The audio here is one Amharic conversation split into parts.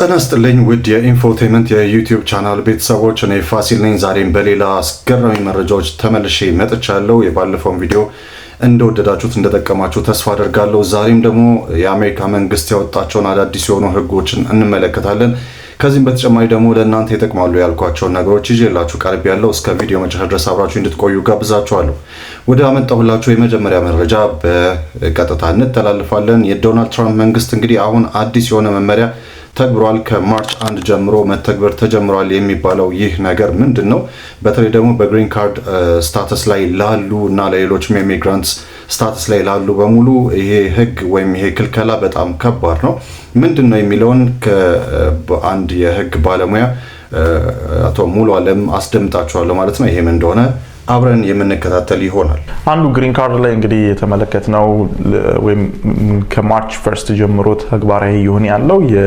ጤና ይስጥልኝ ውድ የ Infotainment የ YouTube channel ቤተሰቦች፣ እኔ ፋሲል ነኝ። ዛሬም በሌላ አስገራሚ መረጃዎች ተመልሼ መጥቻለሁ። የባለፈውን ቪዲዮ እንደወደዳችሁት እንደጠቀማችሁ ተስፋ አደርጋለሁ። ዛሬም ደግሞ የአሜሪካ መንግስት ያወጣቸውን አዳዲስ የሆኑ ህጎችን እንመለከታለን። ከዚህም በተጨማሪ ደግሞ ለእናንተ ይጠቅማሉ ያልኳቸውን ነገሮች ይዤላችሁ ቀርቤያለሁ። እስከ ቪዲዮ መጨረሻ ድረስ አብራችሁ እንድትቆዩ ጋብዛችኋለሁ። ወደ አመጣሁላችሁ የመጀመሪያ መረጃ በቀጥታ እንተላልፋለን። የዶናልድ ትራምፕ መንግስት እንግዲህ አሁን አዲስ የሆነ መመሪያ ተግብሯል። ከ March 1 ጀምሮ መተግበር ተጀምሯል የሚባለው ይህ ነገር ምንድን ነው? በተለይ ደግሞ በ green card status ላይ ላሉ እና ለሌሎችም immigrants status ላይ ላሉ በሙሉ ይሄ ህግ ወይም ይሄ ክልከላ በጣም ከባድ ነው። ምንድን ነው የሚለውን ከአንድ የህግ ባለሙያ አቶ ሙሉ አለም አስደምጣችኋለሁ ማለት ነው። ይሄም እንደሆነ አብረን የምንከታተል ይሆናል። አንዱ green card ላይ እንግዲህ የተመለከትነው ወይም ከ March 1 ጀምሮ ተግባራዊ እየሆነ ያለው የ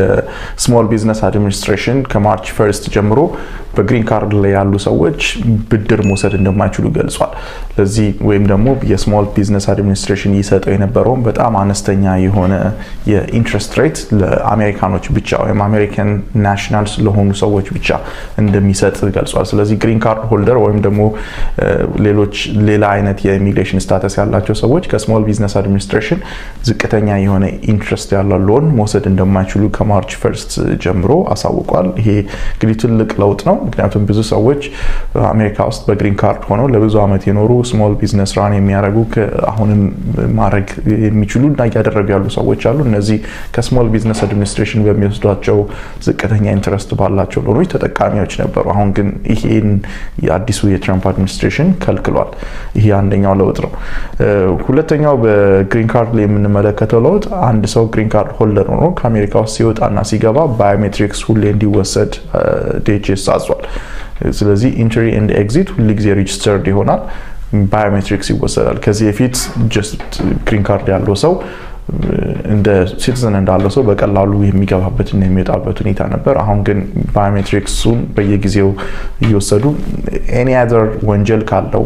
Small Business Administration ከ March 1 ጀምሮ በ green card ላይ ያሉ ሰዎች ብድር መውሰድ እንደማይችሉ ገልጿል። ለዚህ ወይም ደግሞ የ Small Business Administration ይሰጠው የነበረውን በጣም አነስተኛ የሆነ የ interest rate ለአሜሪካኖች ብቻ ወይም American nationals ለሆኑ ሰዎች ብቻ እንደሚሰጥ ገልጿል። ስለዚህ green card holder ወይም ደግሞ ሌሎች ሌላ አይነት የ immigration status ያላቸው ሰዎች ከ Small Business Administration ዝቅተኛ የሆነ interest ያለው loan መውሰድ እንደማይችሉ ከ March 1 ጀምሮ አሳውቋል። ይሄ እንግዲህ ትልቅ ለውጥ ነው። ምክንያቱም ብዙ ሰዎች አሜሪካ ውስጥ በ green card ሆነው ለብዙ ዓመት የኖሩ፣ small business run የሚያደርጉ፣ አሁንም ማድረግ የሚችሉ እና እያደረጉ ያሉ ሰዎች አሉ። እነዚህ ከ Small Business Administration በሚወስዷቸው ዝቅተኛ interest ባላቸው loan ኦች ተጠቃሚዎች ነበሩ። አሁን ግን ይሄን የአዲሱ የትራምፕ administration ከልክሏል። ይሄ አንደኛው ለውጥ ነው። ሁለተኛው በ green card ላይ የምንመለከተው ለውጥ አንድ ሰው green card holder ሆኖ ከአሜሪካ ውስጥ ሲወጣና ሲገባ biometrics ሁሌ እንዲወሰድ DHS አዟል። ስለዚህ entry and exit ሁል ጊዜ registered ይሆናል፣ biometrics ይወሰዳል። ከዚህ በፊት just green card ያለው ሰው እንደ citizen እንዳለው ሰው በቀላሉ የሚገባበትና የሚወጣበት ሁኔታ ነበር። አሁን ግን biometrics ኡን በየጊዜው እየወሰዱ any other ወንጀል ካለው፣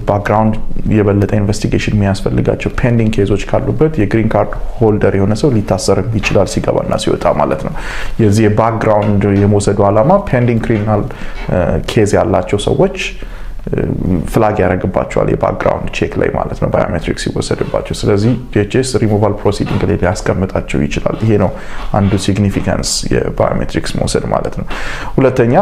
background የበለጠ investigation የሚያስፈልጋቸው pending case ኦች ካሉበት የ green card holder የሆነ ሰው ሊታሰርም ይችላል ሲገባና ሲወጣ ማለት ነው። የዚህ የ background የመውሰዱ ዓላማ pending criminal case ያላቸው ሰዎች flag ያደርግባቸዋል የ background check ላይ ማለት ነው፣ biometrics ሲወሰድባቸው። ስለዚህ ዲኤችኤስ ሪሙቫል ፕሮሲዲንግ ላይ ሊያስቀምጣቸው ይችላል። ይሄ ነው አንዱ significance የ biometrics መውሰድ ማለት ነው። ሁለተኛ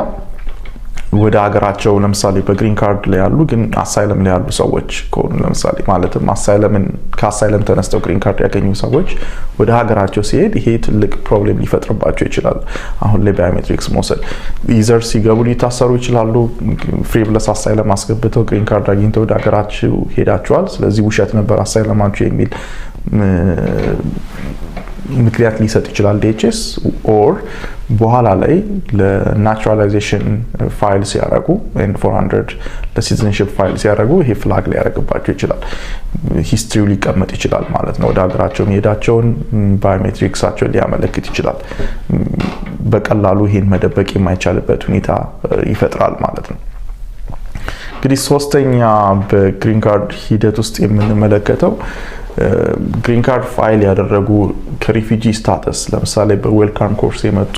ወደ ሀገራቸው ለምሳሌ በ green card ላይ ያሉ ግን asylum ላይ ያሉ ሰዎች ከሆኑ፣ ለምሳሌ ማለትም asylum ን ከ asylum ተነስተው green card ያገኙ ሰዎች ወደ ሀገራቸው ሲሄድ ይሄ ትልቅ problem ሊፈጥርባቸው ይችላል። አሁን ላይ biometrics መውሰድ either ሲገቡ ሊታሰሩ ይችላሉ። Frivolous asylum አስገብተው green card አግኝተው ወደ ሀገራችሁ ሄዳችኋል፣ ስለዚህ ውሸት ነበር asylum ኣችሁ የሚል ምክንያት ሊሰጥ ይችላል DHS፣ or በኋላ ላይ ለ naturalization file ሲያደርጉ፣ N-400 ለ citizenship file ሲያደርጉ ይሄ flag ሊያደርግባቸው ይችላል። History ው ሊቀመጥ ይችላል ማለት ነው። ወደ ሀገራቸው መሄዳቸውን biometrics ኣቸውን ሊያመለክት ይችላል። በቀላሉ ይሄን መደበቅ የማይቻልበት ሁኔታ ይፈጥራል ማለት ነው። እንግዲህ ሶስተኛ በ green card ሂደት ውስጥ የምንመለከተው green card file ያደረጉ ከ refugee status ለምሳሌ በ Welcome Corps የመጡ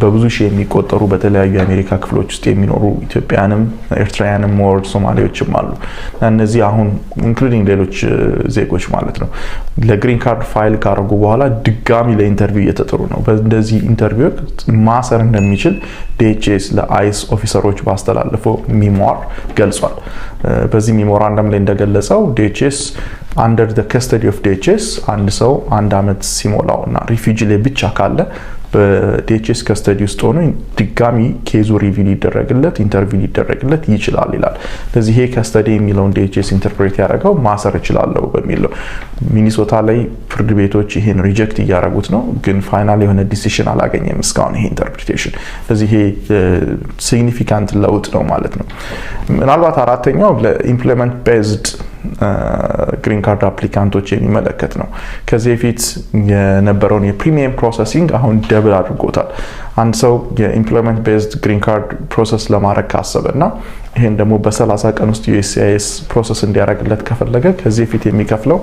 በብዙ ሺህ የሚቆጠሩ በተለያዩ የአሜሪካ ክፍሎች ውስጥ የሚኖሩ ኢትዮጵያንም ኤርትራውያንም or ሶማሌዎችም አሉ። እና እነዚህ አሁን including ሌሎች ዜጎች ማለት ነው ለ green card file ካደረጉ በኋላ ድጋሚ ለ interview እየተጠሩ ነው። በእንደዚህ interview ወቅት ማሰር እንደሚችል DHS ለ ICE officer ኦች ባስተላለፈው memoir ገልጿል። በዚህ memorandum ላይ እንደገለጸው DHS under the custody of DHS አንድ ሰው አንድ አመት ሲሞላው እና refugee ላይ ብቻ ካለ በ DHS custody ውስጥ ሆኖ ድጋሚ case ኡ review ሊደረግለት፣ interview ሊደረግለት ይችላል ይላል። ስለዚህ ይሄ custody የሚለውን DHS interpret ያደረገው ማሰር እችላለሁ በሚል ነው። ሚኒሶታ ላይ ፍርድ ቤቶች ይሄን reject እያደረጉት ነው፣ ግን final የሆነ decision አላገኘም እስካሁን ይሄ interpretation። ስለዚህ ይሄ significant ለውጥ ነው ማለት ነው። ምናልባት አራተኛው ለ employment based green card applicant ኦች የሚመለከት ነው። ከዚህ በፊት የነበረውን የ premium processing አሁን double አድርጎታል። አንድ ሰው የ employment based green card process ለማድረግ ካሰበ እና ይሄን ደግሞ በ30 ቀን ውስጥ USCIS process እንዲያደርግለት ከፈለገ ከዚህ በፊት የሚከፍለው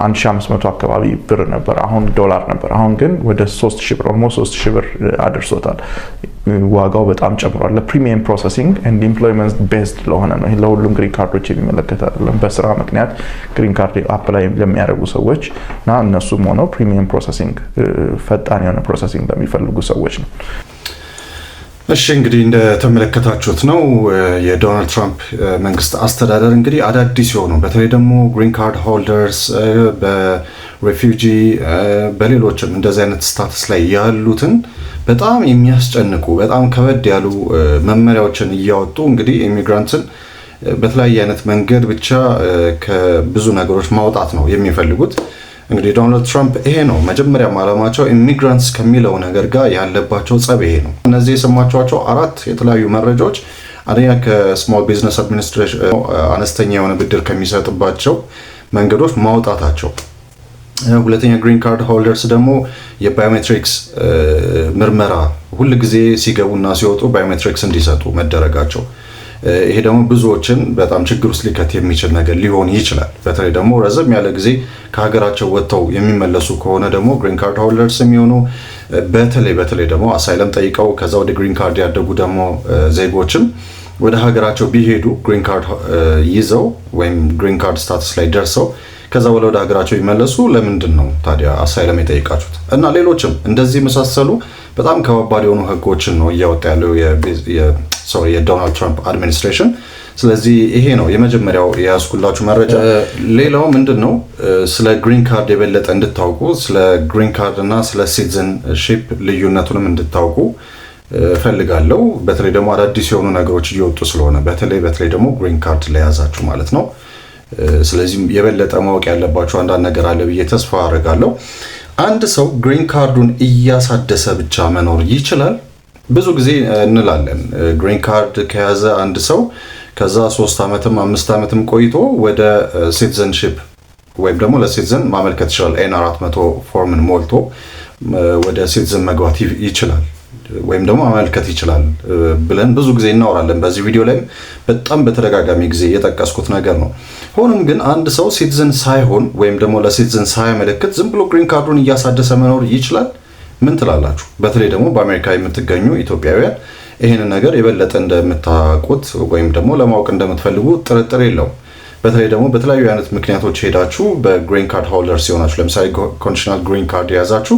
1500 አካባቢ ብር ነበር፣ አሁን ዶላር ነበር። አሁን ግን ወደ 3000 ብር፣ almost 3000 ብር አድርሶታል። ዋጋው በጣም ጨምሯል። ለ premium processing and employment based ለሆነ ነው። ይሄ ለሁሉም green card ኦች የሚመለከት አይደለም። በስራ ምክንያት green card apply ለሚያደርጉ ሰዎች እና እነሱም ሆነው premium processing፣ ፈጣን የሆነ processing ለሚፈልጉ ሰዎች ነው። እሺ፣ እንግዲህ እንደተመለከታችሁት ነው። የዶናልድ ትራምፕ መንግስት አስተዳደር እንግዲህ አዳዲስ የሆኑ፣ በተለይ ደግሞ green card holders፣ በ refugee፣ በሌሎችም እንደዚህ አይነት status ላይ ያሉትን በጣም የሚያስጨንቁ፣ በጣም ከበድ ያሉ መመሪያዎችን እያወጡ እንግዲህ immigrant ን በተለያየ አይነት መንገድ ብቻ ከብዙ ነገሮች ማውጣት ነው የሚፈልጉት። እንግዲህ ዶናልድ ትራምፕ ይሄ ነው መጀመሪያም ዓላማቸው። Immigrants ከሚለው ነገር ጋር ያለባቸው ጸብ ይሄ ነው። እነዚህ የሰማችኋቸው አራት የተለያዩ መረጃዎች፣ አንደኛ ከ Small Business Administration አነስተኛ የሆነ ብድር ከሚሰጥባቸው መንገዶች ማውጣታቸው፣ ሁለተኛ green card holders ደግሞ የ biometrics ምርመራ ሁል ጊዜ ሲገቡና ሲወጡ biometrics እንዲሰጡ መደረጋቸው፣ ይሄ ደግሞ ብዙዎችን በጣም ችግር ውስጥ ሊከት የሚችል ነገር ሊሆን ይችላል። በተለይ ደግሞ ረዘም ያለ ጊዜ ከሀገራቸው ወጥተው የሚመለሱ ከሆነ ደግሞ green card holders የሚሆኑ፣ በተለይ በተለይ ደግሞ asylum ጠይቀው ከዛ ወደ green card ያደጉ ደግሞ ዜጎችም ወደ ሀገራቸው ቢሄዱ፣ green card ይዘው ወይም green card status ላይ ደርሰው ከዛ በኋላ ወደ ሀገራቸው ቢመለሱ፣ ለምንድን ነው ታዲያ asylum የጠየቃችሁት? እና ሌሎችም እንደዚህ የመሳሰሉ በጣም ከባባድ የሆኑ ህጎችን ነው እያወጣ ያለው የዶናልድ ትራምፕ administration። ስለዚህ ይሄ ነው የመጀመሪያው የያዝኩላችሁ መረጃ። ሌላው ምንድን ነው? ስለ green card የበለጠ እንድታውቁ፣ ስለ green card እና ስለ citizenship ልዩነቱንም እንድታውቁ እፈልጋለሁ። በተለይ ደግሞ አዳዲስ የሆኑ ነገሮች እየወጡ ስለሆነ፣ በተለይ በተለይ ደግሞ green card ለያዛችሁ ማለት ነው። ስለዚህ የበለጠ ማወቅ ያለባችሁ አንዳንድ ነገር አለ ብዬ ተስፋ አደርጋለሁ። አንድ ሰው green card ኡን እያሳደሰ ብቻ መኖር ይችላል? ብዙ ጊዜ እንላለን፣ green card ከያዘ አንድ ሰው ከዛ 3 ዓመትም 5 ዓመትም ቆይቶ ወደ citizenship ወይም ደግሞ ለ citizen ማመልከት ይችላል። N 400 form ን ሞልቶ ወደ citizen መግባት ይችላል ወይም ደግሞ ማመልከት ይችላል ብለን ብዙ ጊዜ እናወራለን። በዚህ ቪዲዮ ላይም በጣም በተደጋጋሚ ጊዜ የጠቀስኩት ነገር ነው። ሆኖም ግን አንድ ሰው citizen ሳይሆን ወይም ደግሞ ለ citizen ሳያመለክት ዝም ብሎ green card ኡን እያሳደሰ መኖር ይችላል? ምን ትላላችሁ? በተለይ ደግሞ በአሜሪካ የምትገኙ ኢትዮጵያውያን ይህንን ነገር የበለጠ እንደምታውቁት ወይም ደግሞ ለማወቅ እንደምትፈልጉ ጥርጥር የለውም። በተለይ ደግሞ በተለያዩ አይነት ምክንያቶች ሄዳችሁ በ green card holder ሲሆናችሁ፣ ለምሳሌ conditional green card የያዛችሁ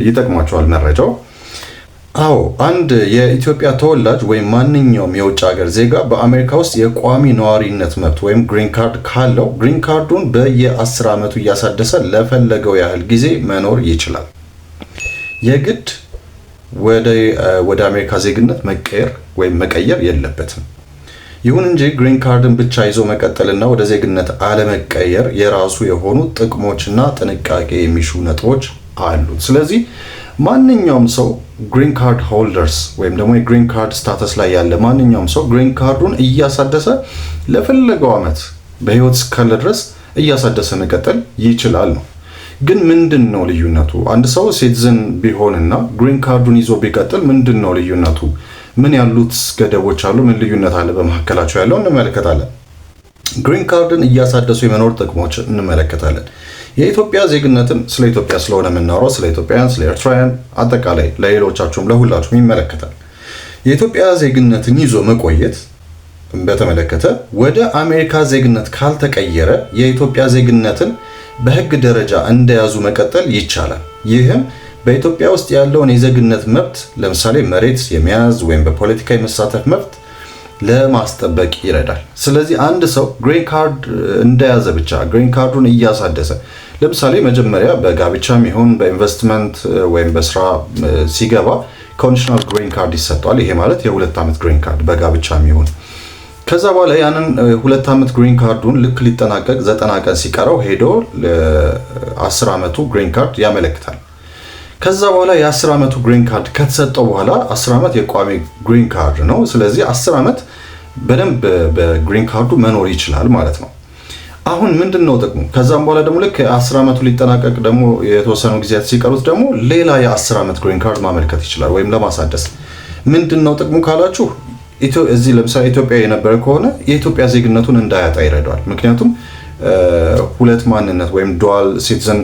ይጠቅማችኋል መረጃው። አዎ፣ አንድ የኢትዮጵያ ተወላጅ ወይም ማንኛውም የውጭ ሀገር ዜጋ በአሜሪካ ውስጥ የቋሚ ነዋሪነት መብት ወይም green card ካለው green card ኡን በየ10 ዓመቱ እያሳደሰ ለፈለገው ያህል ጊዜ መኖር ይችላል። የግድ ወደ አሜሪካ ዜግነት መቀየር ወይም መቀየር የለበትም። ይሁን እንጂ green card ን ብቻ ይዞ መቀጠልና ወደ ዜግነት አለመቀየር የራሱ የሆኑ ጥቅሞችና ጥንቃቄ የሚሹ ነጥቦች አሉት። ስለዚህ ማንኛውም ሰው green card holders ወይም ደግሞ የ green card status ላይ ያለ ማንኛውም ሰው green card ኡን እያሳደሰ ለፈለገው ዓመት በህይወት እስካለ ድረስ እያሳደሰ መቀጠል ይችላል ነው። ግን ምንድን ነው ልዩነቱ? አንድ ሰው citizen ቢሆንና green card ኡን ይዞ ቢቀጥል ምንድን ነው ልዩነቱ? ምን ያሉት ገደቦች አሉ? ምን ልዩነት አለ በመካከላቸው ያለው እንመለከታለን። Green card ን እያሳደሱ የመኖር ጥቅሞች እንመለከታለን። የኢትዮጵያ ዜግነትን፣ ስለ ኢትዮጵያ ስለሆነ የምናወራው፣ ስለ ኢትዮጵያውያን፣ ስለ ኤርትራውያን፣ አጠቃላይ ለሌሎቻችሁም ለሁላችሁም ይመለከታል። የኢትዮጵያ ዜግነትን ይዞ መቆየት በተመለከተ ወደ አሜሪካ ዜግነት ካልተቀየረ የኢትዮጵያ ዜግነትን በሕግ ደረጃ እንደያዙ መቀጠል ይቻላል። ይህም በኢትዮጵያ ውስጥ ያለውን የዜግነት መብት፣ ለምሳሌ መሬት የመያዝ ወይም በፖለቲካ የመሳተፍ መብት ለማስጠበቅ ይረዳል። ስለዚህ አንድ ሰው green card እንደያዘ ብቻ green card ኡን እያሳደሰ፣ ለምሳሌ መጀመሪያ በጋብቻም ይሁን በኢንቨስትመንት ወይም በስራ ሲገባ conditional green card ይሰጠዋል። ይሄ ማለት የ2 ዓመት green card በጋብቻም ይሁን። ከዛ በኋላ ያንን 2 ዓመት green card ኡን ልክ ሊጠናቀቅ 90 ቀን ሲቀረው ሄዶ ለ10 ዓመቱ green card ያመለክታል። ከዛ በኋላ የ10 ዓመቱ green card ከተሰጠው በኋላ 10 ዓመት የቋሚ green card ነው። ስለዚህ 10 ዓመት በደንብ በ green card ኡ መኖር ይችላል ማለት ነው። አሁን ምንድን ነው ጥቅሙ? ከዛም በኋላ ደግሞ ልክ የ10 ዓመቱ ሊጠናቀቅ ደግሞ የተወሰኑ ጊዜያት ሲቀሩት ደግሞ ሌላ የ10 ዓመት green card ማመልከት ይችላል ወይም ለማሳደስ። ምንድን ነው ጥቅሙ ካላችሁ እዚህ ለምሳሌ ኢትዮጵያ የነበረ ከሆነ የኢትዮጵያ ዜግነቱን እንዳያጣ ይረዳዋል። ምክንያቱም ሁለት ማንነት ወይም dual citizen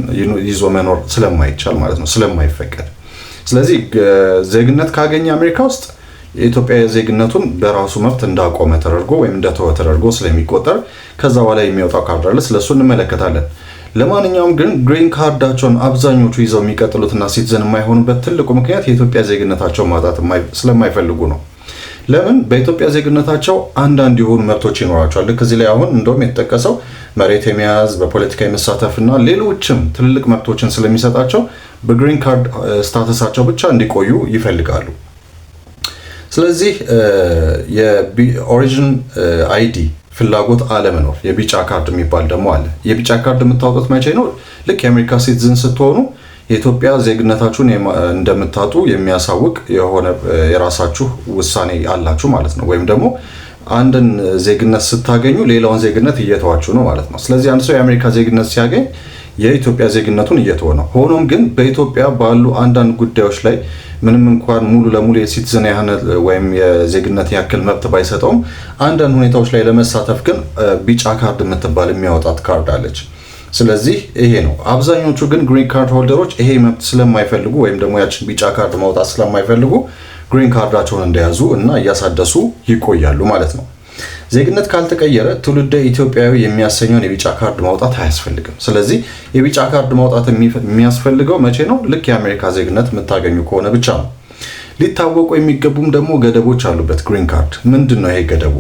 ይዞ መኖር ስለማይቻል ማለት ነው፣ ስለማይፈቀድ። ስለዚህ ዜግነት ካገኘ አሜሪካ ውስጥ የኢትዮጵያ ዜግነቱን በራሱ መብት እንዳቆመ ተደርጎ ወይም እንደተወ ተደርጎ ስለሚቆጠር ከዛ በኋላ የሚወጣው ካርድ አለ። ስለሱ እንመለከታለን። ለማንኛውም ግን green card ኣቸውን አብዛኞቹ ይዘው የሚቀጥሉትና citizen የማይሆኑበት ትልቁ ምክንያት የኢትዮጵያ ዜግነታቸውን ማጣት ስለማይፈልጉ ነው። ለምን? በኢትዮጵያ ዜግነታቸው አንዳንድ የሆኑ መብቶች ይኖራቸዋል። ልክ እዚህ ላይ አሁን እንደውም የተጠቀሰው መሬት የመያዝ፣ በፖለቲካ የመሳተፍ እና ሌሎችም ትልልቅ መብቶችን ስለሚሰጣቸው በ green card status ኣቸው ብቻ እንዲቆዩ ይፈልጋሉ። ስለዚህ የ origin ID ፍላጎት አለመኖር፣ የቢጫ ካርድ የሚባል ደግሞ አለ። የቢጫ ካርድ የምታወጡት መቼ ነው? ልክ የአሜሪካ citizen ስትሆኑ የኢትዮጵያ ዜግነታችሁን እንደምታጡ የሚያሳውቅ የሆነ የራሳችሁ ውሳኔ አላችሁ ማለት ነው። ወይም ደግሞ አንድን ዜግነት ስታገኙ ሌላውን ዜግነት እየተዋችሁ ነው ማለት ነው። ስለዚህ አንድ ሰው የአሜሪካ ዜግነት ሲያገኝ የኢትዮጵያ ዜግነቱን እየተወ ነው። ሆኖም ግን በኢትዮጵያ ባሉ አንዳንድ ጉዳዮች ላይ ምንም እንኳን ሙሉ ለሙሉ የ citizen ያህል ወይም የዜግነት ያክል መብት ባይሰጠውም አንዳንድ ሁኔታዎች ላይ ለመሳተፍ ግን ቢጫ ካርድ የምትባል የሚያወጣት ካርድ አለች። ስለዚህ ይሄ ነው። አብዛኞቹ ግን green card holder ኦች ይሄ መብት ስለማይፈልጉ ወይም ደግሞ ያችን ቢጫ ካርድ ማውጣት ስለማይፈልጉ green card ኣቸውን እንደያዙ እና እያሳደሱ ይቆያሉ ማለት ነው። ዜግነት ካልተቀየረ ትውልደ ኢትዮጵያዊ የሚያሰኘውን የቢጫ ካርድ ማውጣት አያስፈልግም። ስለዚህ የቢጫ ካርድ ማውጣት የሚያስፈልገው መቼ ነው? ልክ የአሜሪካ ዜግነት የምታገኙ ከሆነ ብቻ ነው። ሊታወቁ የሚገቡም ደግሞ ገደቦች አሉበት። Green card ምንድን ነው ይሄ ገደቡ?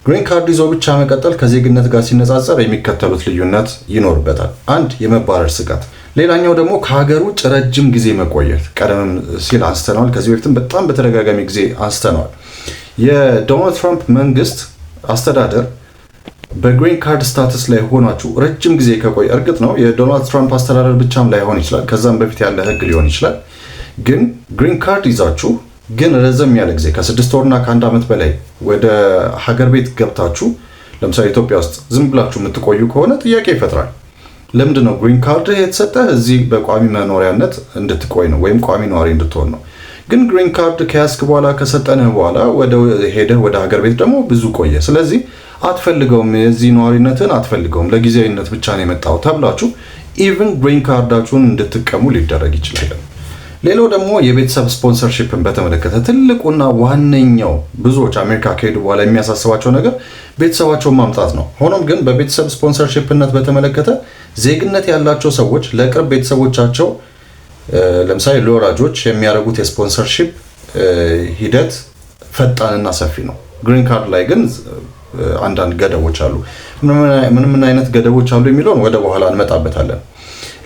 Green card ይዞ ብቻ መቀጠል ከዜግነት ጋር ሲነጻጸር የሚከተሉት ልዩነት ይኖርበታል። አንድ፣ የመባረር ስጋት። ሌላኛው ደግሞ ከሀገር ውጭ ረጅም ጊዜ መቆየት፣ ቀደም ሲል አንስተነዋል። ከዚህ በፊትም በጣም በተደጋጋሚ ጊዜ አንስተነዋል። የዶናልድ ትራምፕ መንግስት አስተዳደር በ green card status ላይ ሆናችሁ ረጅም ጊዜ ከቆየ፣ እርግጥ ነው የዶናልድ ትራምፕ አስተዳደር ብቻም ላይሆን ይችላል፣ ከዛም በፊት ያለ ህግ ሊሆን ይችላል። ግን green card ይዛችሁ ግን ረዘም ያለ ጊዜ ከ6 ወርና ከአንድ ዓመት በላይ ወደ ሀገር ቤት ገብታችሁ ለምሳሌ ኢትዮጵያ ውስጥ ዝም ብላችሁ የምትቆዩ ከሆነ ጥያቄ ይፈጥራል። ለምንድን ነው green card የተሰጠህ? እዚህ በቋሚ መኖሪያነት እንድትቆይ ነው ወይም ቋሚ ነዋሪ እንድትሆን ነው። ግን green card ከያዝክ በኋላ፣ ከሰጠንህ በኋላ ወደ ሄደህ ወደ ሀገር ቤት ደግሞ ብዙ ቆየህ። ስለዚህ አትፈልገውም፣ የዚህ ነዋሪነትን አትፈልገውም፣ ለጊዜያዊነት ብቻ ነው የመጣው ተብላችሁ even green card ኣችሁን እንድትቀሙ ሊደረግ ይችላል። ሌላው ደግሞ የቤተሰብ sponsorship ን በተመለከተ ትልቁና ዋነኛው ብዙዎች አሜሪካ ከሄዱ በኋላ የሚያሳስባቸው ነገር ቤተሰባቸውን ማምጣት ነው። ሆኖም ግን በቤተሰብ sponsorship ነት በተመለከተ ዜግነት ያላቸው ሰዎች ለቅርብ ቤተሰቦቻቸው፣ ለምሳሌ ለወላጆች የሚያደርጉት የ sponsorship ሂደት ፈጣንና ሰፊ ነው። Green card ላይ ግን አንዳንድ ገደቦች አሉ። ምን ምን አይነት ገደቦች አሉ የሚለውን ወደ በኋላ እንመጣበታለን።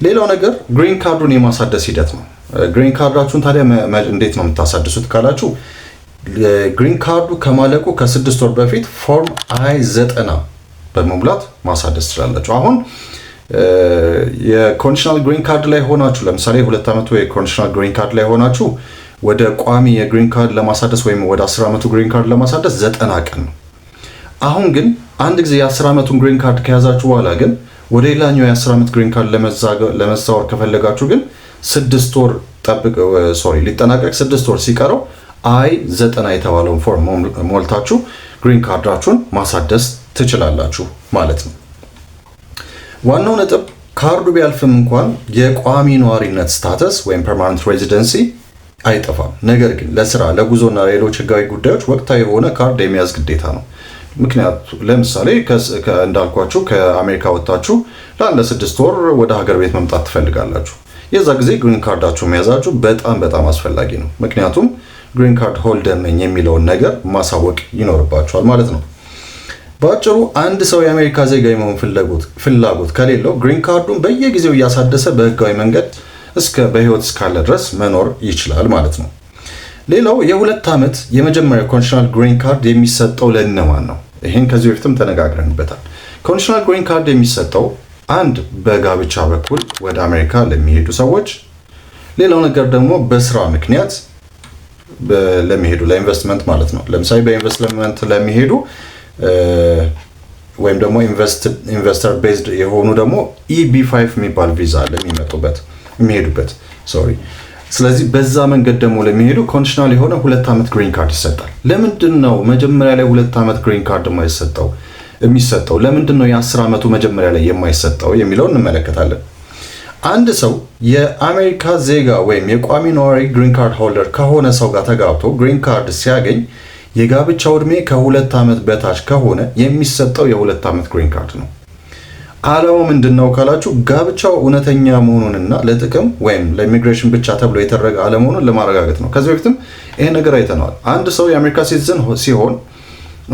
ሌላው ነገር green card ኡን የማሳደስ ሂደት ነው። Green card ኣችሁን ታዲያ እንዴት ነው የምታሳድሱት ካላችሁ green card ኡ ከማለቁ ከ6 ወር በፊት form I-90 በመሙላት ማሳደስ ትችላላችሁ። አሁን የ conditional green card ላይ ሆናችሁ፣ ለምሳሌ 2 ዓመቱ የ conditional green card ላይ ሆናችሁ ወደ ቋሚ የ green card ለማሳደስ ወይም ወደ 10 ዓመቱ green card ለማሳደስ 90 ቀን ነው። አሁን ግን አንድ ጊዜ የ10 ዓመቱን green card ከያዛችሁ በኋላ ግን ወደ ሌላኛው የ10 ዓመት green card ለመዛወር ከፈለጋችሁ ግን 6 ወር ጠብቅ፣ sorry፣ ሊጠናቀቅ 6 ወር ሲቀረው I-90 የተባለውን form ሞልታችሁ green card ኣችሁን ማሳደስ ትችላላችሁ ማለት ነው። ዋናው ነጥብ ካርዱ ቢያልፍም እንኳን የቋሚ ነዋሪነት status ወይም permanent residency አይጠፋም። ነገር ግን ለስራ፣ ለጉዞና ሌሎች ህጋዊ ጉዳዮች ወቅታዊ የሆነ ካርድ የመያዝ ግዴታ ነው። ምክንያቱ ለምሳሌ እንዳልኳችሁ ከአሜሪካ ወጥታችሁ ለአንድ ለ6 ወር ወደ ሀገር ቤት መምጣት ትፈልጋላችሁ። የዛ ጊዜ green card ኣችሁ መያዛችሁ በጣም በጣም አስፈላጊ ነው። ምክንያቱም green card holder ነኝ የሚለውን ነገር ማሳወቅ ይኖርባችኋል ማለት ነው። በአጭሩ አንድ ሰው የአሜሪካ ዜጋ የመሆን ፍላጎት ከሌለው green card ኡን በየጊዜው እያሳደሰ በህጋዊ መንገድ እስከ በህይወት እስካለ ድረስ መኖር ይችላል ማለት ነው። ሌላው የ2 ዓመት የመጀመሪያ conditional green card የሚሰጠው ለእነማን ነው? ይህን ከዚህ በፊትም ተነጋግረንበታል። Conditional green card የሚሰጠው አንድ በጋብቻ በኩል ወደ አሜሪካ ለሚሄዱ ሰዎች፣ ሌላው ነገር ደግሞ በስራ ምክንያት ለሚሄዱ፣ ለኢንቨስትመንት ማለት ነው። ለምሳሌ በኢንቨስትመንት ለሚሄዱ ወይም ደግሞ investor based የሆኑ ደግሞ EB-5 የሚባል ቪዛ አለ የሚመጡበት፣ የሚሄዱበት፣ sorry። ስለዚህ በዛ መንገድ ደግሞ ለሚሄዱ conditional የሆነ 2 ዓመት green card ይሰጣል። ለምንድን ነው መጀመሪያ ላይ 2 ዓመት green card የማይሰጠው የሚሰጠው? ለምንድን ነው የ10 ዓመቱ መጀመሪያ ላይ የማይሰጠው የሚለውን እንመለከታለን። አንድ ሰው የአሜሪካ ዜጋ ወይም የቋሚ ነዋሪ green card holder ከሆነ ሰው ጋር ተጋብቶ green card ሲያገኝ የጋብቻው ዕድሜ ከ2 ዓመት በታች ከሆነ የሚሰጠው የ2 ዓመት green card ነው። ዓላማው ምንድን ነው ካላችሁ ጋብቻው እውነተኛ መሆኑንና ለጥቅም ወይም ለኢሚግሬሽን ብቻ ተብሎ የተደረገ አለመሆኑን ለማረጋገጥ ነው። ከዚህ በፊትም ይሄ ነገር አይተነዋል። አንድ ሰው የአሜሪካ citizen ሲሆን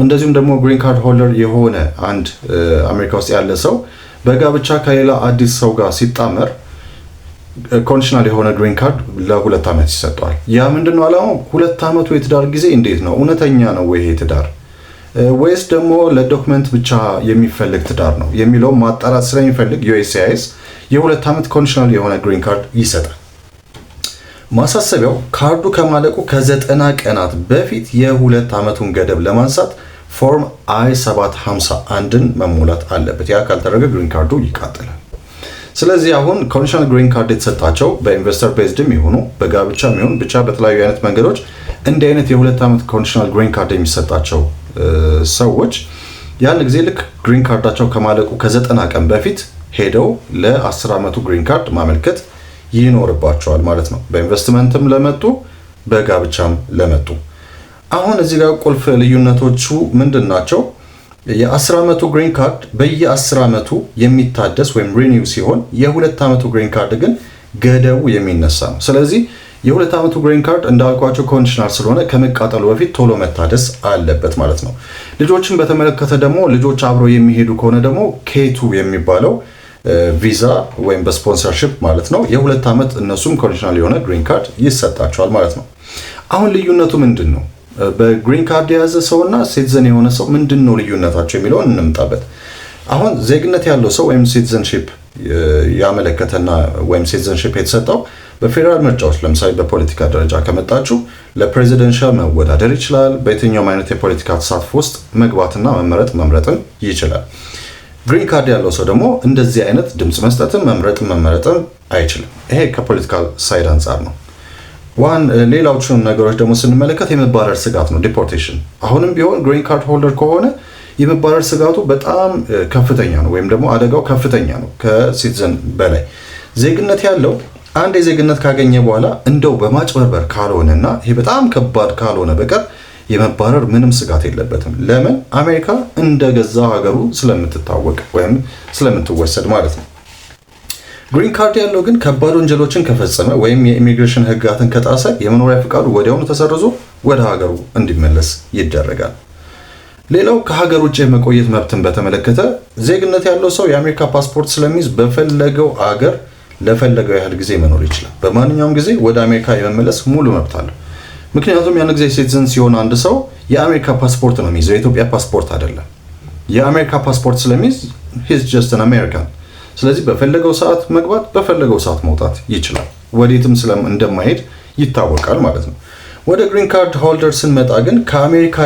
እንደዚሁም ደግሞ green card holder የሆነ አንድ አሜሪካ ውስጥ ያለ ሰው በጋብቻ ከሌላ አዲስ ሰው ጋር ሲጣመር conditional የሆነ green card ለ2 ዓመት ይሰጠዋል። ያ ምንድን ነው ዓላማው? 2 ዓመቱ የትዳር ጊዜ እንዴት ነው? እውነተኛ ነው ወይ ይሄ ትዳር ወይስ ደግሞ ለ document ብቻ የሚፈልግ ትዳር ነው የሚለው ማጣራት ስለሚፈልግ USCIS የ2 ዓመት conditional የሆነ green card ይሰጣል። ማሳሰቢያው ካርዱ ከማለቁ ከ90 ቀናት በፊት የ2 ዓመቱን ገደብ ለማንሳት form I 751ን መሙላት አለበት። ያ ካልተደረገ green card ኡ ይቃጠላል። ስለዚህ አሁን conditional green card የተሰጣቸው በ investor based ም ይሁኑ በጋብቻም ይሁን ብቻ በተለያዩ አይነት መንገዶች እንዲህ አይነት የ2 ዓመት conditional green card የሚሰጣቸው ሰዎች ያን ጊዜ ልክ green card ኣቸው ከማለቁ ከ90 ቀን በፊት ሄደው ለ10 ዓመቱ green card ማመልከት ይኖርባቸዋል ማለት ነው። በኢንቨስትመንትም ለመጡ በጋብቻም ለመጡ። አሁን እዚህ ጋር ቁልፍ ልዩነቶቹ ምንድን ናቸው? የ10 ዓመቱ green card በየ10 ዓመቱ የሚታደስ ወይም renew ሲሆን የ2 ዓመቱ green card ግን ገደቡ የሚነሳ ነው። ስለዚህ የ2 ዓመቱ green card እንዳልኳችሁ conditional ስለሆነ ከመቃጠሉ በፊት ቶሎ መታደስ አለበት ማለት ነው። ልጆችን በተመለከተ ደግሞ ልጆች አብረው የሚሄዱ ከሆነ ደግሞ K2 የሚባለው ቪዛ ወይም በ sponsorship ማለት ነው የ2 ዓመት እነሱም conditional የሆነ green card ይሰጣቸዋል ማለት ነው። አሁን ልዩነቱ ምንድን ነው? በ green card የያዘ ሰውና citizen የሆነ ሰው ምንድን ነው ልዩነታቸው የሚለውን እንምጣበት። አሁን ዜግነት ያለው ሰው ወይም citizenship ያመለከተና ወይም citizenship የተሰጠው በፌዴራል ምርጫዎች ለምሳሌ በፖለቲካ ደረጃ ከመጣችሁ ለ presidential መወዳደር ይችላል። በየትኛውም አይነት የፖለቲካ ተሳትፎ ውስጥ መግባትና መመረጥ መምረጥም ይችላል። Green card ያለው ሰው ደግሞ እንደዚህ አይነት ድምፅ መስጠትም መምረጥም መመረጥም አይችልም። ይሄ ከ political side አንጻር ነው። ዋን ሌላዎቹን ነገሮች ደግሞ ስንመለከት የመባረር ስጋት ነው፣ deportation። አሁንም ቢሆን green card holder ከሆነ የመባረር ስጋቱ በጣም ከፍተኛ ነው፣ ወይም ደግሞ አደጋው ከፍተኛ ነው ከ citizen በላይ። ዜግነት ያለው አንድ የዜግነት ካገኘ በኋላ እንደው በማጭበርበር ካልሆነና ይሄ በጣም ከባድ ካልሆነ በቀር የመባረር ምንም ስጋት የለበትም። ለምን? አሜሪካ እንደ ገዛ ሀገሩ ስለምትታወቅ ወይም ስለምትወሰድ ማለት ነው። Green card ያለው ግን ከባድ ወንጀሎችን ከፈጸመ ወይም የኢሚግሬሽን ሕግጋትን ከጣሰ የመኖሪያ ፍቃዱ ወዲያውኑ ተሰርዞ ወደ ሀገሩ እንዲመለስ ይደረጋል። ሌላው ከሀገር ውጭ የመቆየት መብትን በተመለከተ ዜግነት ያለው ሰው የአሜሪካ ፓስፖርት ስለሚይዝ በፈለገው አገር ለፈለገው ያህል ጊዜ መኖር ይችላል። በማንኛውም ጊዜ ወደ አሜሪካ የመመለስ ሙሉ መብት አለው። ምክንያቱም ያን ጊዜ citizen ሲሆን አንድ ሰው የአሜሪካ ፓስፖርት ነው የሚይዘው፣ የኢትዮጵያ ፓስፖርት አይደለም። የአሜሪካ ፓስፖርት ስለሚይዝ he's just an American። ስለዚህ በፈለገው ሰዓት መግባት፣ በፈለገው ሰዓት መውጣት ይችላል። ወዴትም እንደማይሄድ ይታወቃል ማለት ነው። ወደ green card holder ስንመጣ ግን ከአሜሪካ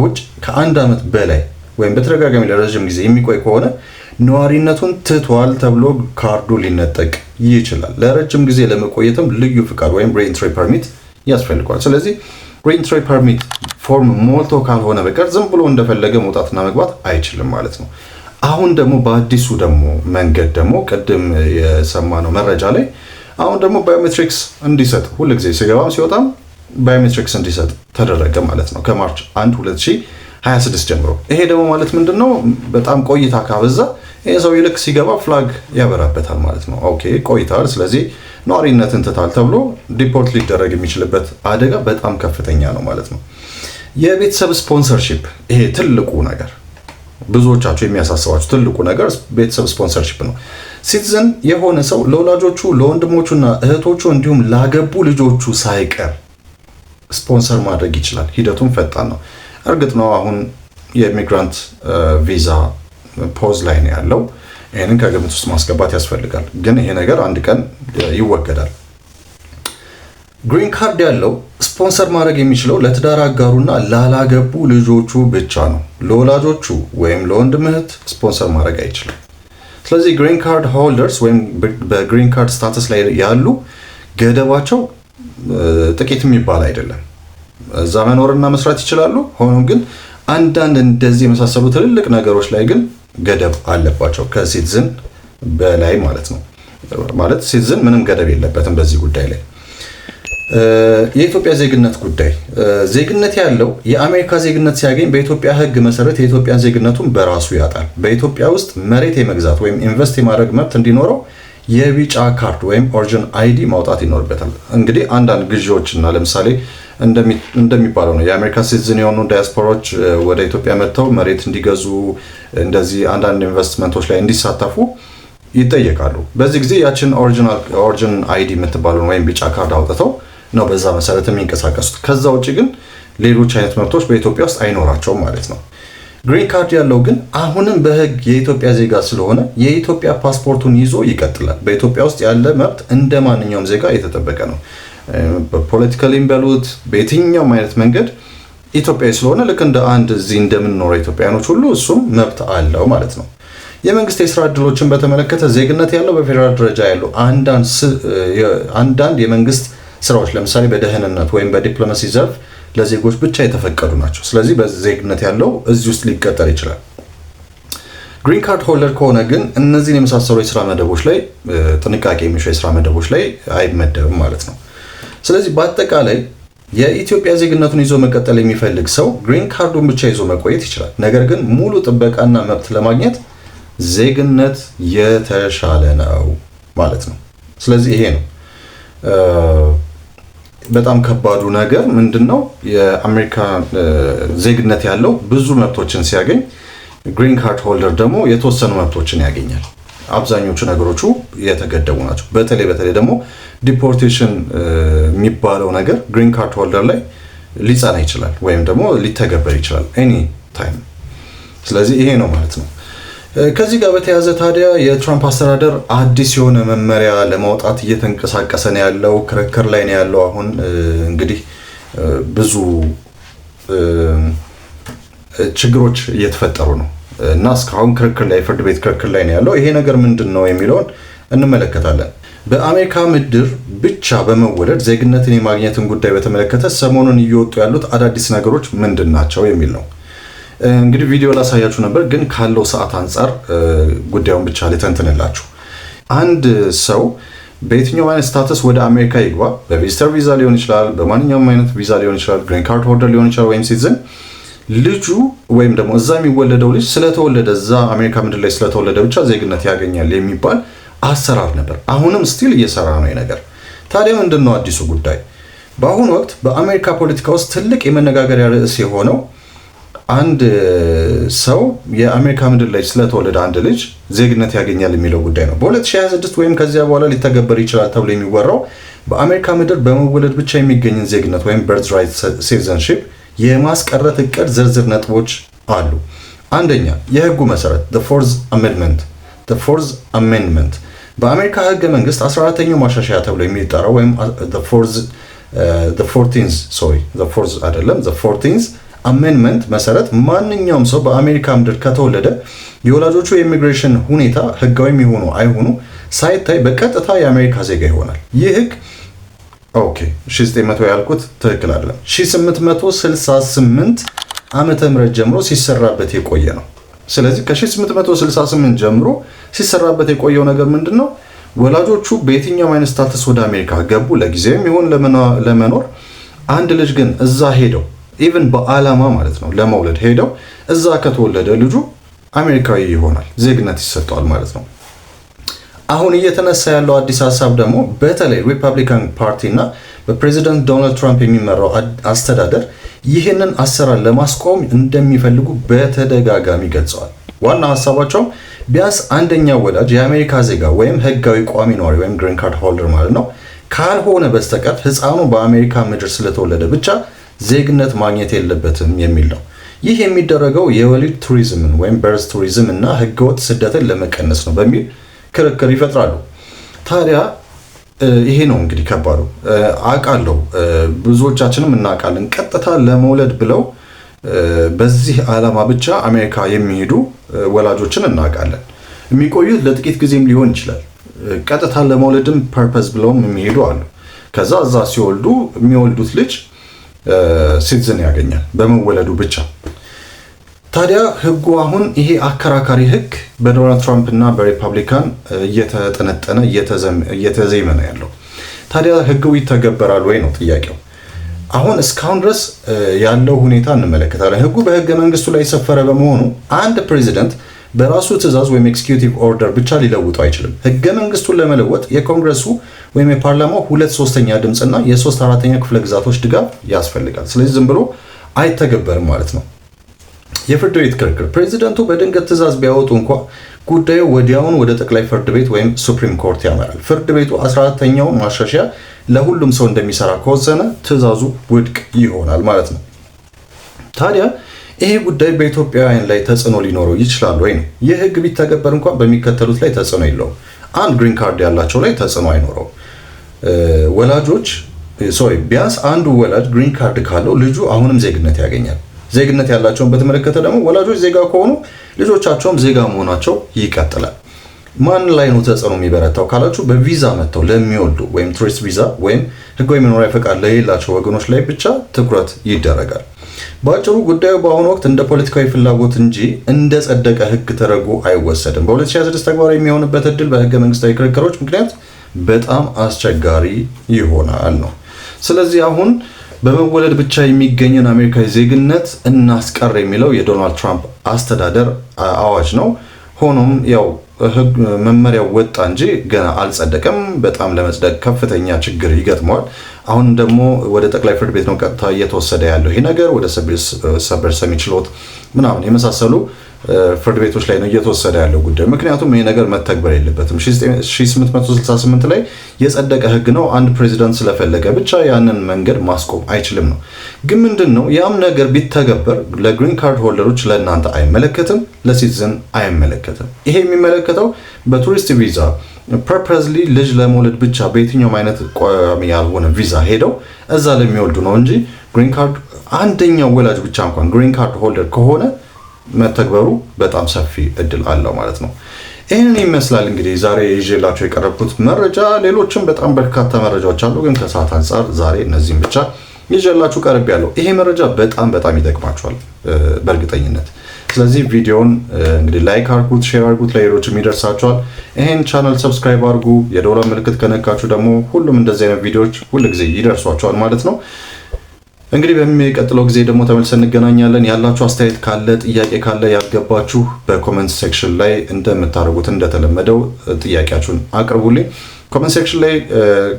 ውጭ ከአንድ ዓመት በላይ ወይም በተደጋጋሚ ለረዥም ጊዜ የሚቆይ ከሆነ ነዋሪነቱን ትቷል ተብሎ ካርዱ ሊነጠቅ ይችላል። ለረጅም ጊዜ ለመቆየትም ልዩ ፍቃድ ወይም re-entry permit ያስፈልገዋል። ስለዚህ re-entry permit form ሞልቶ ካልሆነ በቀር ዝም ብሎ እንደፈለገ መውጣትና መግባት አይችልም ማለት ነው። አሁን ደግሞ በአዲሱ ደግሞ መንገድ ደግሞ ቅድም የሰማነው መረጃ ላይ አሁን ደግሞ biometrics እንዲሰጥ ሁልጊዜ ሲገባም ሲወጣም biometrics እንዲሰጥ ተደረገ ማለት ነው ከ March 1 2026 ጀምሮ። ይሄ ደግሞ ማለት ምንድን ነው? በጣም ቆይታ ካበዛ ይሄ ሰው ልክ ሲገባ flag ያበራበታል ማለት ነው። Okay ቆይቷል፣ ስለዚህ ነዋሪነትን ትቷል ተብሎ deport ሊደረግ የሚችልበት አደጋ በጣም ከፍተኛ ነው ማለት ነው። የቤተሰብ sponsorship፣ ይሄ ትልቁ ነገር ብዙዎቻችሁ የሚያሳስባችሁ ትልቁ ነገር ቤተሰብ sponsorship ነው። Citizen የሆነ ሰው ለወላጆቹ፣ ለወንድሞቹና እህቶቹ እንዲሁም ላገቡ ልጆቹ ሳይቀር ስፖንሰር ማድረግ ይችላል። ሂደቱም ፈጣን ነው። እርግጥ ነው አሁን የ immigrant ቪዛ pause ላይ ነው ያለው። ይህንን ከግምት ውስጥ ማስገባት ያስፈልጋል። ግን ይሄ ነገር አንድ ቀን ይወገዳል። Green card ያለው ስፖንሰር ማድረግ የሚችለው ለትዳር አጋሩና ላላገቡ ልጆቹ ብቻ ነው። ለወላጆቹ ወይም ለወንድም እህት ስፖንሰር ማድረግ አይችልም። ስለዚህ green card holders ወይም በ green card status ላይ ያሉ ገደባቸው ጥቂት የሚባል አይደለም። እዛ መኖርና መስራት ይችላሉ። ሆኖም ግን አንዳንድ እንደዚህ የመሳሰሉ ትልልቅ ነገሮች ላይ ግን ገደብ አለባቸው፣ ከ citizen በላይ ማለት ነው። ማለት citizen ምንም ገደብ የለበትም በዚህ ጉዳይ ላይ። የኢትዮጵያ ዜግነት ጉዳይ፣ ዜግነት ያለው የአሜሪካ ዜግነት ሲያገኝ በኢትዮጵያ ሕግ መሰረት የኢትዮጵያን ዜግነቱን በራሱ ያጣል። በኢትዮጵያ ውስጥ መሬት የመግዛት ወይም invest የማድረግ መብት እንዲኖረው የቢጫ ካርድ ወይም origin ID ማውጣት ይኖርበታል። እንግዲህ አንዳንድ ግዢዎችና ለምሳሌ እንደሚባለው ነው፣ የአሜሪካ citizen የሆኑ ዲያስፖራዎች ወደ ኢትዮጵያ መጥተው መሬት እንዲገዙ፣ እንደዚህ አንዳንድ ኢንቨስትመንቶች ላይ እንዲሳተፉ ይጠየቃሉ። በዚህ ጊዜ ያችን origin ID የምትባለውን ወይም ቢጫ ካርድ አውጥተው ነው በዛ መሰረት የሚንቀሳቀሱት። ከዛ ውጭ ግን ሌሎች አይነት መብቶች በኢትዮጵያ ውስጥ አይኖራቸውም ማለት ነው። Green card ያለው ግን አሁንም በህግ የኢትዮጵያ ዜጋ ስለሆነ የኢትዮጵያ ፓስፖርቱን ይዞ ይቀጥላል። በኢትዮጵያ ውስጥ ያለ መብት እንደ ማንኛውም ዜጋ የተጠበቀ ነው። በ politically ም በሉት በየትኛውም አይነት መንገድ ኢትዮጵያዊ ስለሆነ ልክ እንደ አንድ እዚህ እንደምንኖረው ኢትዮጵያውያኖች ሁሉ እሱም መብት አለው ማለት ነው። የመንግስት የስራ እድሎችን በተመለከተ ዜግነት ያለው በፌዴራል ደረጃ ያሉ አንዳንድ የመንግስት ስራዎች፣ ለምሳሌ በደህንነት ወይም በዲፕሎማሲ ዘርፍ ለዜጎች ብቻ የተፈቀዱ ናቸው። ስለዚህ በዜግነት ያለው እዚህ ውስጥ ሊቀጠር ይችላል። Green card holder ከሆነ ግን እነዚህን የመሳሰሉ የስራ መደቦች ላይ፣ ጥንቃቄ የሚሹ የስራ መደቦች ላይ አይመደብም ማለት ነው። ስለዚህ በአጠቃላይ የኢትዮጵያ ዜግነቱን ይዞ መቀጠል የሚፈልግ ሰው green card ኡን ብቻ ይዞ መቆየት ይችላል። ነገር ግን ሙሉ ጥበቃና መብት ለማግኘት ዜግነት የተሻለ ነው ማለት ነው። ስለዚህ ይሄ ነው በጣም ከባዱ ነገር። ምንድን ነው? የአሜሪካ ዜግነት ያለው ብዙ መብቶችን ሲያገኝ፣ green card holder ደግሞ የተወሰኑ መብቶችን ያገኛል። አብዛኞቹ ነገሮቹ የተገደቡ ናቸው። በተለይ በተለይ ደግሞ deportation የሚባለው ነገር green card holder ላይ ሊጸና ይችላል ወይም ደግሞ ሊተገበር ይችላል any time። ስለዚህ ይሄ ነው ማለት ነው። ከዚህ ጋር በተያያዘ ታዲያ የትራምፕ አስተዳደር አዲስ የሆነ መመሪያ ለማውጣት እየተንቀሳቀሰ ነው ያለው፣ ክርክር ላይ ነው ያለው። አሁን እንግዲህ ብዙ ችግሮች እየተፈጠሩ ነው እና እስካሁን ክርክር ላይ፣ ፍርድ ቤት ክርክር ላይ ነው ያለው። ይሄ ነገር ምንድን ነው የሚለውን እንመለከታለን። በአሜሪካ ምድር ብቻ በመወለድ ዜግነትን የማግኘትን ጉዳይ በተመለከተ ሰሞኑን እየወጡ ያሉት አዳዲስ ነገሮች ምንድን ናቸው የሚል ነው። እንግዲህ ቪዲዮ ላሳያችሁ ነበር፣ ግን ካለው ሰዓት አንጻር ጉዳዩን ብቻ ልተንትንላችሁ። አንድ ሰው በየትኛውም አይነት status ወደ አሜሪካ ይግባ፣ በ visitor ቪዛ ሊሆን ይችላል፣ በማንኛውም አይነት ቪዛ ሊሆን ይችላል፣ green card holder ሊሆን ይችላል ወይም citizen፣ ልጁ ወይም ደግሞ እዛ የሚወለደው ልጅ ስለተወለደ፣ እዛ አሜሪካ ምድር ላይ ስለተወለደ ብቻ ዜግነት ያገኛል የሚባል አሰራር ነበር። አሁንም still እየሰራ ነው ነገር። ታዲያ ምንድን ነው አዲሱ ጉዳይ? በአሁኑ ወቅት በአሜሪካ ፖለቲካ ውስጥ ትልቅ የመነጋገሪያ ርዕስ የሆነው አንድ ሰው የአሜሪካ ምድር ላይ ስለተወለደ አንድ ልጅ ዜግነት ያገኛል የሚለው ጉዳይ ነው። በ2026 ወይም ከዚያ በኋላ ሊተገበር ይችላል ተብሎ የሚወራው በአሜሪካ ምድር በመወለድ ብቻ የሚገኝን ዜግነት ወይም birthright citizenship የማስቀረት እቅድ ዝርዝር ነጥቦች አሉ። አንደኛ፣ የህጉ መሰረት Fourth Amendment፣ በአሜሪካ ህገ መንግስት 14ተኛው ማሻሻያ ተብሎ የሚጠራው ወይም 14th፣ sorry፣ fourth አይደለም፣ 14th Amendment መሰረት ማንኛውም ሰው በአሜሪካ ምድር ከተወለደ የወላጆቹ የኢሚግሬሽን ሁኔታ ህጋዊ ይሁኑ አይሁኑ ሳይታይ በቀጥታ የአሜሪካ ዜጋ ይሆናል። ይህ ህግ፣ okay፣ 1900 ያልኩት ትክክል አይደለም። 1868 ዓመተ ምህረት ጀምሮ ሲሰራበት የቆየ ነው። ስለዚህ ከ1868 ጀምሮ ሲሰራበት የቆየው ነገር ምንድን ነው? ወላጆቹ በየትኛውም አይነት status ወደ አሜሪካ ገቡ፣ ለጊዜውም ይሁን ለመኖር፣ አንድ ልጅ ግን እዛ ሄደው even በዓላማ ማለት ነው ለመውለድ ሄደው እዛ ከተወለደ ልጁ አሜሪካዊ ይሆናል፣ ዜግነት ይሰጠዋል ማለት ነው። አሁን እየተነሳ ያለው አዲስ ሀሳብ ደግሞ በተለይ Republican Party እና በፕሬዚደንት ዶናልድ ትራምፕ የሚመራው አስተዳደር ይህንን አሰራር ለማስቆም እንደሚፈልጉ በተደጋጋሚ ገልጸዋል። ዋና ሀሳባቸውም ቢያንስ አንደኛው ወላጅ የአሜሪካ ዜጋ ወይም ህጋዊ ቋሚ ነዋሪ ወይም green card holder ማለት ነው ካልሆነ በስተቀር ህፃኑ በአሜሪካ ምድር ስለተወለደ ብቻ ዜግነት ማግኘት የለበትም የሚል ነው። ይህ የሚደረገው የወሊድ ቱሪዝምን ወይም birth tourism እና ህገወጥ ስደትን ለመቀነስ ነው በሚል ክርክር ይፈጥራሉ። ታዲያ ይሄ ነው እንግዲህ ከባዱ። አውቃለሁ፣ ብዙዎቻችንም እናውቃለን። ቀጥታ ለመውለድ ብለው በዚህ ዓላማ ብቻ አሜሪካ የሚሄዱ ወላጆችን እናውቃለን። የሚቆዩት ለጥቂት ጊዜም ሊሆን ይችላል። ቀጥታ ለመውለድም purpose ብለውም የሚሄዱ አሉ። ከዛ እዛ ሲወልዱ የሚወልዱት ልጅ citizen ያገኛል በመወለዱ ብቻ። ታዲያ ህጉ አሁን ይሄ አከራካሪ ህግ በዶናልድ ትራምፕ እና በሪፐብሊካን እየተጠነጠነ እየተዜመ ነው ያለው። ታዲያ ህጉ ይተገበራል ወይ ነው ጥያቄው። አሁን እስካሁን ድረስ ያለው ሁኔታ እንመለከታለን። ህጉ በህገ መንግስቱ ላይ የሰፈረ በመሆኑ አንድ ፕሬዚደንት በራሱ ትዕዛዝ ወይም executive order ብቻ ሊለውጠው አይችልም። ህገ መንግስቱን ለመለወጥ የኮንግረሱ ወይም የፓርላማው 2/3 ድምፅና የ3/4 ክፍለ ግዛቶች ድጋፍ ያስፈልጋል። ስለዚህ ዝም ብሎ አይተገበርም ማለት ነው። የፍርድ ቤት ክርክር፣ ፕሬዚደንቱ በድንገት ትዕዛዝ ቢያወጡ እንኳ ጉዳዩ ወዲያውኑ ወደ ጠቅላይ ፍርድ ቤት ወይም Supreme Court ያመራል። ፍርድ ቤቱ 14ተኛው ማሻሻያ ለሁሉም ሰው እንደሚሰራ ከወሰነ ትዕዛዙ ውድቅ ይሆናል ማለት ነው። ታዲያ ይሄ ጉዳይ በኢትዮጵያውያን ላይ ተጽዕኖ ሊኖረው ይችላል ወይ ነው። ይህ ህግ ቢተገበር እንኳን በሚከተሉት ላይ ተጽዕኖ የለውም። አንድ፣ green card ያላቸው ላይ ተጽዕኖ አይኖረውም። ወላጆች፣ sorry፣ ቢያንስ አንዱ ወላጅ green card ካለው ልጁ አሁንም ዜግነት ያገኛል። ዜግነት ያላቸውን በተመለከተ ደግሞ ወላጆች ዜጋ ከሆኑ ልጆቻቸውም ዜጋ መሆናቸው ይቀጥላል። ማን ላይ ነው ተጽዕኖ የሚበረታው ካላችሁ በቪዛ መጥተው ለሚወልዱ ወይም tourist visa ወይም ህጋዊ መኖሪያ ፈቃድ ለሌላቸው ወገኖች ላይ ብቻ ትኩረት ይደረጋል። በአጭሩ ጉዳዩ በአሁኑ ወቅት እንደ ፖለቲካዊ ፍላጎት እንጂ እንደ ጸደቀ ህግ ተደርጎ አይወሰድም። በ2026 ተግባራዊ የሚሆንበት እድል በህገ መንግስታዊ ክርክሮች ምክንያት በጣም አስቸጋሪ ይሆናል ነው። ስለዚህ አሁን በመወለድ ብቻ የሚገኝን አሜሪካዊ ዜግነት እናስቀር የሚለው የዶናልድ ትራምፕ አስተዳደር አዋጅ ነው። ሆኖም ያው ህግ መመሪያው ወጣ እንጂ ገና አልጸደቀም። በጣም ለመጽደቅ ከፍተኛ ችግር ይገጥመዋል። አሁን ደግሞ ወደ ጠቅላይ ፍርድ ቤት ነው ቀጥታ እየተወሰደ ያለው ይሄ ነገር፣ ወደ ሰበር ሰሚ ችሎት ምናምን የመሳሰሉ ፍርድ ቤቶች ላይ ነው እየተወሰደ ያለው ጉዳይ። ምክንያቱም ይሄ ነገር መተግበር የለበትም። 1868 ላይ የጸደቀ ህግ ነው። አንድ ፕሬዚዳንት ስለፈለገ ብቻ ያንን መንገድ ማስቆም አይችልም ነው። ግን ምንድን ነው፣ ያም ነገር ቢተገበር ለ green card holder ኦች ለእናንተ አይመለከትም፣ ለ citizen አይመለከትም። ይሄ የሚመለከተው በ tourist visa purposely ልጅ ለመውለድ ብቻ በየትኛውም አይነት ቋሚ ያልሆነ ቪዛ ሄደው እዛ ለሚወልዱ ነው እንጂ green card አንደኛው ወላጅ ብቻ እንኳን green card holder ከሆነ መተግበሩ በጣም ሰፊ እድል አለው ማለት ነው። ይህንን ይመስላል እንግዲህ ዛሬ ይዤላችሁ የቀረብኩት መረጃ። ሌሎችም በጣም በርካታ መረጃዎች አሉ፣ ግን ከሰዓት አንጻር ዛሬ እነዚህም ብቻ ይዤላችሁ ቀርቤያለሁ። ይሄ መረጃ በጣም በጣም ይጠቅማችኋል በእርግጠኝነት። ስለዚህ ቪዲዮውን እንግዲህ like አድርጉት፣ share አድርጉት፣ ለሌሎችም ይደርሳቸዋል። ይሄን channel subscribe አድርጉ። የደወል ምልክት ከነካችሁ ደግሞ ሁሉም እንደዚህ አይነት ቪዲዮዎች ሁልጊዜ ይደርሷችኋል ማለት ነው። እንግዲህ በሚቀጥለው ጊዜ ደግሞ ተመልሰን እንገናኛለን። ያላችሁ አስተያየት ካለ፣ ጥያቄ ካለ፣ ያልገባችሁ በ comment section ላይ እንደምታደርጉት እንደተለመደው ጥያቄያችሁን አቅርቡልኝ። Comment section ላይ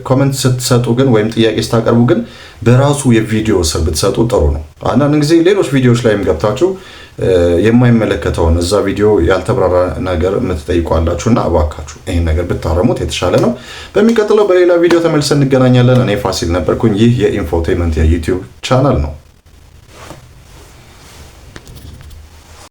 comment ስትሰጡ ግን ወይም ጥያቄ ስታቀርቡ ግን በራሱ የቪዲዮ ስር ብትሰጡ ጥሩ ነው። አንዳንድ ጊዜ ሌሎች ቪዲዮዎች ላይም ገብታችሁ የማይመለከተውን እዛ ቪዲዮ ያልተብራራ ነገር የምትጠይቁ አላችሁ እና እባካችሁ ይህን ነገር ብታረሙት የተሻለ ነው። በሚቀጥለው በሌላ ቪዲዮ ተመልሰን እንገናኛለን። እኔ ፋሲል ነበርኩኝ። ይህ የ Infotainment የ YouTube channel ነው።